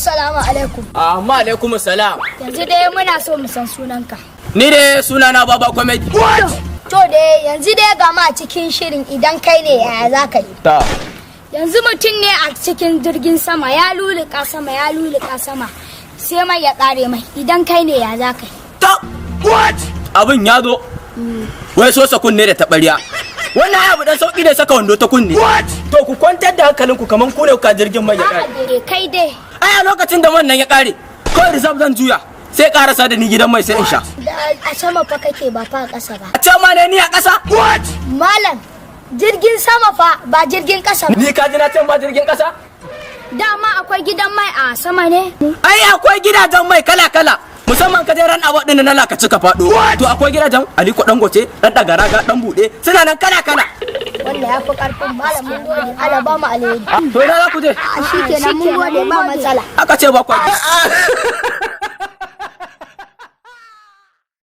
Assalamu alaikum. Amma alaikum salam. Yanzu dai muna so mu san sunanka. Ni dai sunana Baba Comedy. To dai, yanzu dai ga ma a cikin shirin "Idan kai ne, yaya za ka yi?" Ta. Yanzu mutum ne a cikin jirgin sama, ya luluka sama, ya luluka sama, sai mai ya kare mai. Idan kai ne, ya za ka yi? Ta. What? Abin ya zo. Wai sosa kunne da taɓarya. Wannan ai abu dan sauki ne, saka wando ta kunne. To, ku kwantar da hankalinku kaman ku ne kuka jirgin mai ya kare. A'a dai, kai dai. Ai a lokacin da wannan ya kare, kawai reverse zan juya. Sai karasa da ni gidan mai, sai in sha. A sama fa kake, ba fa a ƙasa ba. A can ma ne ni a ƙasa? Malam, jirgin sama fa, ba jirgin ƙasa ba. Ni ka ji na can ba jirgin ƙasa? Dama akwai gidan mai a sama ne? Ai akwai gidajen mai kala-kala. Musamman ka je ran abu din na laka cika faɗo. To, akwai gidajen Aliko Dangote, dan Dagaraga, dan Bude, suna nan kala-kala. Wanda ya fi ƙarfin malam, mun gode. Allah ba mu alheri. To, ina za ku je? A, shi kenan, mun gode, ba matsala. Aka ce ba kwa.